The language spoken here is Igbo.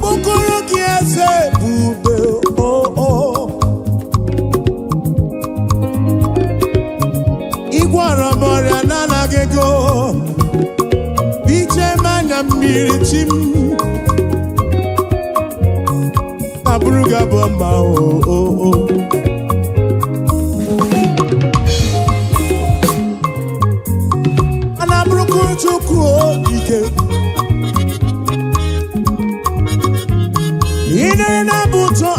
Na-akpọkọrọ gị eze ebube o o. Ịgwọrọ m ọrịa na-anaghị ego, iche m anya mmiri chi m abụrụ gị abụ ọma o o o. A na-abụrụkwa Chukwu ike ị na-ere na-abụ ụtọ.